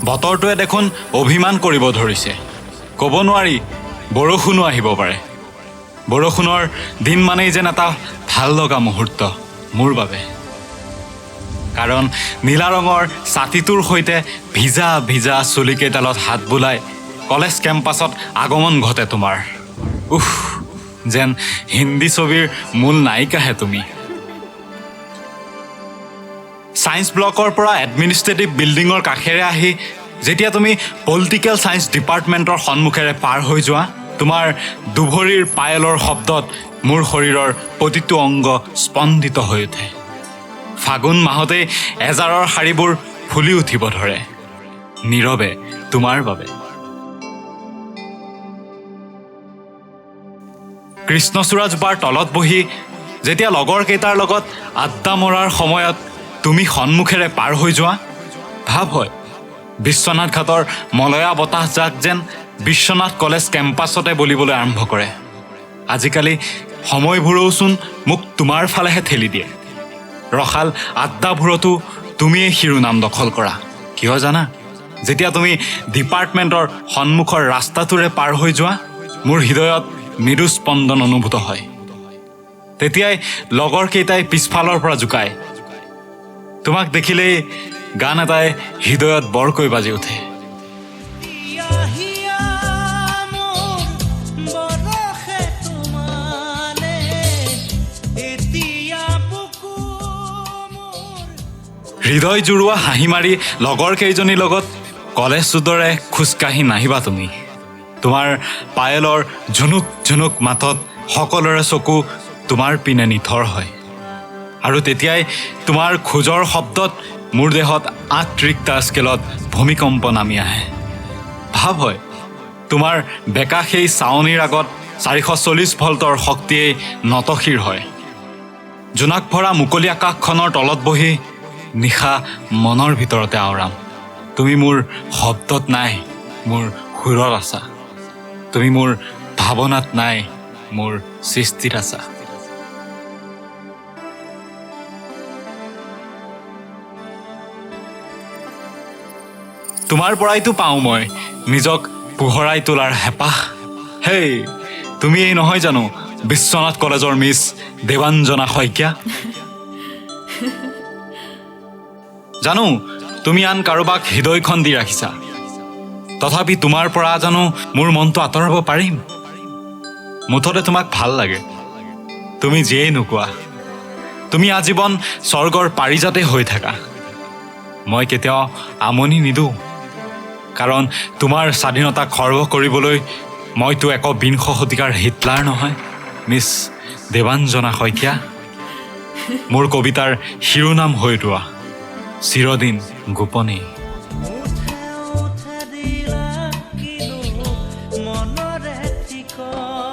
বতৰটোৱে দেখোন অভিমান কৰিব ধৰিছে। ক'ব নোৱাৰি, বৰষুণো আহিব পাৰে। বৰষুণৰ দিন মানেই যেন এটা ভাল লগা মুহূৰ্ত মোৰ বাবে, কাৰণ নীলা ৰঙৰ ছাতিটোৰ সৈতে ভিজা ভিজা চুলিকেইডালত হাত বুলাই কলেজ কেম্পাছত আগমন ঘটে তোমাৰ। উফ, যেন হিন্দী ছবিৰ মূল নায়িকাহে তুমি। ছায়েন্স ব্লকৰ পৰা এডমিনিষ্ট্ৰেটিভ বিল্ডিঙৰ কাষেৰে আহি যেতিয়া তুমি পলিটিকেল ছায়েন্স ডিপাৰ্টমেণ্টৰ সন্মুখেৰে পাৰ হৈ যোৱা, তোমাৰ দুভৰিৰ পায়েলৰ শব্দত মোৰ শৰীৰৰ প্ৰতিটো অংগ স্পন্দিত হৈ উঠে। ফাগুন মাহতেই এজাৰৰ শাৰীবোৰ ফুলি উঠিব ধৰে নীৰৱে তোমাৰ বাবে। কৃষ্ণচূড়াজোপাৰ তলত বহি যেতিয়া লগৰ কেইটাৰ লগত আড্ডা মৰাৰ সময়ত তুমি সন্মুখেৰে পাৰ হৈ যোৱা, ভাৱ হয় বিশ্বনাথ ঘাটৰ মলয়া বতাহজাক যেন বিশ্বনাথ কলেজ কেম্পাছতে বলিবলৈ আৰম্ভ কৰে। আজিকালি সময়বোৰেওচোন মোক তোমাৰ ফালেহে ঠেলি দিয়ে। ৰসাল আড্ডাবোৰতো তুমিয়েই শিৰোনাম দখল কৰা। কিয় জানা? যেতিয়া তুমি ডিপাৰ্টমেণ্টৰ সন্মুখৰ ৰাস্তাটোৰে পাৰ হৈ যোৱা, মোৰ হৃদয়ত মৃদু স্পন্দন অনুভূত হয়। তেতিয়াই লগৰ কেইটাই পিছফালৰ পৰা জোকায়। তোমাক দেখিলেই গান এটাই হৃদয়ত বৰকৈ বাজি উঠে। হিয়া মোৰ বৰষে তোমালে, এতিয়া বুকু মোৰ হৃদয় জুৰোৱা হাঁহি মাৰি লগৰ কেইজনীৰ লগত কলেজ ৰোডৰে খোজকাঢ়ি নাহিবা তুমি। তোমাৰ পায়েলৰ ঝুনুক ঝুনুক মাতত সকলোৰে চকু তোমাৰ পিনে নিথৰ হয়, আৰু তেতিয়াই তোমাৰ খোজৰ শব্দত মোৰ দেহত 8 ৰিক্টাৰ স্কেলত ভূমিকম্প নামি আহে। ভাৱ হয় তোমাৰ বেকা সেই চাৱনিৰ আগত 440 ভল্টৰ শক্তিয়েই নতশিৰ হয়। জোনাক ভৰা মুকলি আকাশখনৰ তলত বহি নিশা মনৰ ভিতৰতে আওৰাম, তুমি মোৰ শব্দত নাই, মোৰ সুৰত আছা। তুমি মোৰ ভাৱনাত নাই, মোৰ সৃষ্টিত আছা। তোমাৰ পৰাইতো পাওঁ মই নিজক পোহৰাই তোলাৰ হেঁপাহ। হেই, তুমি এই নহয় জানো বিশ্বনাথ কলেজৰ মিছ দেৱাঞ্জনা শইকীয়া? জানো তুমি আন কাৰোবাক হৃদয়খন দি ৰাখিছা, তথাপি তোমাৰ পৰা জানো মোৰ মনটো আঁতৰাব পাৰিম? মুঠতে তোমাক ভাল লাগে, তুমি যিয়েই নোকোৱা। তুমি আজীৱন স্বৰ্গৰ পাৰিজাতে হৈ থাকা। মই কেতিয়াও আমনি নিদিওঁ, কাৰণ তোমাৰ স্বাধীনতা খৰ্ব কৰিবলৈ মইতো 21শ শতিকাৰ হিটলাৰ নহয়, মিছ দেৱাঞ্জনা শইকীয়া। মোৰ কবিতাৰ শিৰোনাম হৈ ৰোৱা চিৰদিন গোপনেই। মুঠে উঠে দিলা কিনো মনৰে ঠিকনা।